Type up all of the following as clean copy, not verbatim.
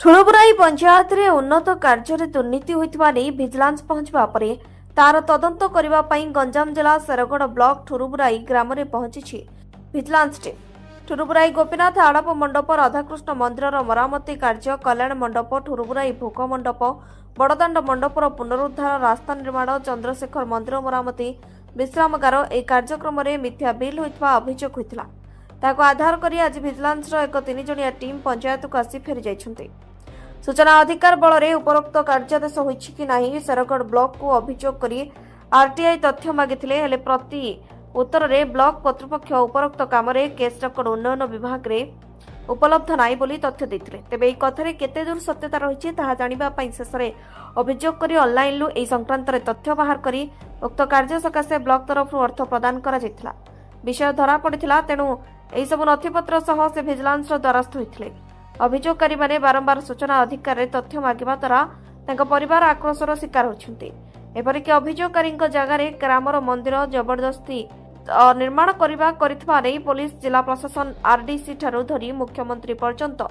ଠୁରୁବୁରାଇ ପଞ୍ଚାୟତରେ ଉନ୍ନତ କାର୍ଯ୍ୟରେ ଦୁର୍ନୀତି ହୋଇଥିବା ନେଇ ଭିଜିଲାନ୍ସ ପହଞ୍ଚିବା ପରେ ତାର ତଦନ୍ତ କରିବା ପାଇଁ ଗଞ୍ଜାମ ଜିଲ୍ଲା ଶେରଗଡ଼ ବ୍ଲକ ଠୁରୁବୁରାଇ ଗ୍ରାମରେ ପହଞ୍ଚିଛି ଭିଜିଲାନ୍ସ ଟିମ୍। ଠୁରୁବୁରାଇ ଗୋପୀନାଥ ଆଡ଼ପ ମଣ୍ଡପ, ରାଧାକୃଷ୍ଣ ମନ୍ଦିରର ମରାମତି କାର୍ଯ୍ୟ, କଲ୍ୟାଣ ମଣ୍ଡପ, ଠୁରୁବୁରାଇ ଭୋଗ ମଣ୍ଡପ, ବଡ଼ଦାଣ୍ଡ ମଣ୍ଡପର ପୁନରୁଦ୍ଧାର, ରାସ୍ତା ନିର୍ମାଣ, ଚନ୍ଦ୍ରଶେଖର ମନ୍ଦିର ମରାମତି, ବିଶ୍ରାମଗାର ଏହି କାର୍ଯ୍ୟକ୍ରମରେ ମିଥ୍ୟା ବିଲ୍ ହୋଇଥିବା ଅଭିଯୋଗ ହୋଇଥିଲା। ତାକୁ ଆଧାର କରି ଆଜି ଭିଜିଲାନ୍ସର ଏକ ତିନିଜଣିଆ ଟିମ୍ ପଞ୍ଚାୟତକୁ ଆସି ଫେରିଯାଇଛନ୍ତି। ସୂଚନା ଅଧିକାର ବଳରେ ଉପରୋକ୍ତ କାର୍ଯ୍ୟାଦେଶ ହୋଇଛି କି ନାହିଁ ଶେରଗଡ଼ ବ୍ଲକକୁ ଅଭିଯୋଗ କରି ଆରଟିଆଇ ତଥ୍ୟ ମାଗିଥିଲେ। ହେଲେ ପ୍ରତି ଉତ୍ତରରେ ବ୍ଲକ କର୍ତ୍ତୃପକ୍ଷ ଉପରୋକ୍ତ କାମରେ କେସ୍ ରେକର୍ଡ ଉନ୍ନୟନ ବିଭାଗରେ ଉପଲବ୍ଧ ନାହିଁ ବୋଲି ତଥ୍ୟ ଦେଇଥିଲେ। ତେବେ ଏହି କଥାରେ କେତେ ଦୂର ସତ୍ୟତା ରହିଛି, ତାହା ଜାଣିବା ପାଇଁ ଶେଷରେ ଅଭିଯୋଗ କରି ଅନଲାଇନରୁ ଏହି ସଂକ୍ରାନ୍ତରେ ତଥ୍ୟ ବାହାର କରି ଉକ୍ତ କାର୍ଯ୍ୟ ସକାଶେ ବ୍ଲକ ତରଫରୁ ଅର୍ଥ ପ୍ରଦାନ କରାଯାଇଥିଲା ବିଷୟ ଧରାପଡ଼ିଥିଲା। ତେଣୁ ଏହିସବୁ ନଥିପତ୍ର ସହ ସେ ଭିଜିଲାନ୍ସର ଦ୍ୱାରସ୍ଥ ହୋଇଥିଲେ। ଅଭିଯୋଗକାରୀମାନେ ବାରମ୍ବାର ସୂଚନା ଅଧିକାରରେ ତଥ୍ୟ ମାଗିବା ଦ୍ୱାରା ତାଙ୍କ ପରିବାର ଆକ୍ରୋଶର ଶିକାର ହୋଇଛନ୍ତି। ଏପରିକି ଅଭିଯୋଗକାରୀଙ୍କ ଜାଗାରେ ଗ୍ରାମର ମନ୍ଦିର ଜବରଦସ୍ତି ନିର୍ମାଣ କରିବା କରିଥିବା ନେଇ ପୋଲିସ, ଜିଲ୍ଲା ପ୍ରଶାସନ, ଆରଡିସି ଠାରୁ ଧରି ମୁଖ୍ୟମନ୍ତ୍ରୀ ପର୍ଯ୍ୟନ୍ତ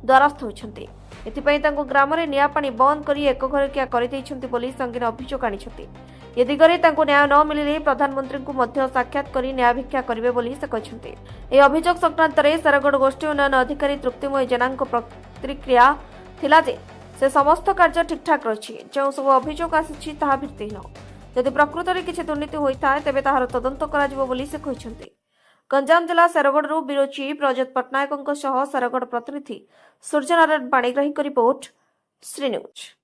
ଦ୍ୱାରସ୍ଥ ହୋଇଛନ୍ତି। ଏଥିପାଇଁ ତାଙ୍କୁ ଗ୍ରାମରେ ନିଆଁ ପାଣି ବନ୍ଦ କରି ଏକଘରିକିଆ କରିଦେଇଛନ୍ତି ବୋଲି ସଙ୍ଗୀନ ଅଭିଯୋଗ ଆଣିଛନ୍ତି। ଏ ଦିଗରେ ତାଙ୍କୁ ନ୍ୟାୟ ନ ମିଳିଲେ ପ୍ରଧାନମନ୍ତ୍ରୀଙ୍କୁ ମଧ୍ୟ ସାକ୍ଷାତ କରି ନ୍ୟାୟ ଭିକ୍ଷା କରିବେ ବୋଲି ସେ କହିଛନ୍ତି। ଏହି ଅଭିଯୋଗ ସଂକ୍ରାନ୍ତରେ ଶେରଗଡ଼ ଗୋଷ୍ଠୀ ଉନ୍ନୟନ ଅଧିକାରୀ ତୃପ୍ତିମୟୀ ଜେନାଙ୍କ ପ୍ରତିକ୍ରିୟା ଥିଲା ଯେ ସେ ସମସ୍ତ କାର୍ଯ୍ୟ ଠିକ୍ଠାକ୍ ରହିଛି। ଯେଉଁ ସବୁ ଅଭିଯୋଗ ଆସିଛି, ତାହା ଭିତ୍ତିହୀନ। ଯଦି ପ୍ରକୃତରେ କିଛି ଦୁର୍ନୀତି ହୋଇଥାଏ, ତେବେ ତାହାର ତଦନ୍ତ କରାଯିବ ବୋଲି ସେ କହିଛନ୍ତି। ଗଞ୍ଜାମ ଜିଲ୍ଲା ଶେରଗଡ଼ରୁ ବ୍ୟୁରୋ ଚିଫ୍ ରଜତ ପଟ୍ଟନାୟକଙ୍କ ସହ ଶେରଗଡ଼ ପ୍ରତିନିଧି ସୂର୍ଯ୍ୟନାରାୟଣ ପାଣିଗ୍ରାହୀଙ୍କ ରିପୋର୍ଟ, ଶ୍ରୀ ନ୍ୟୁଜ୍।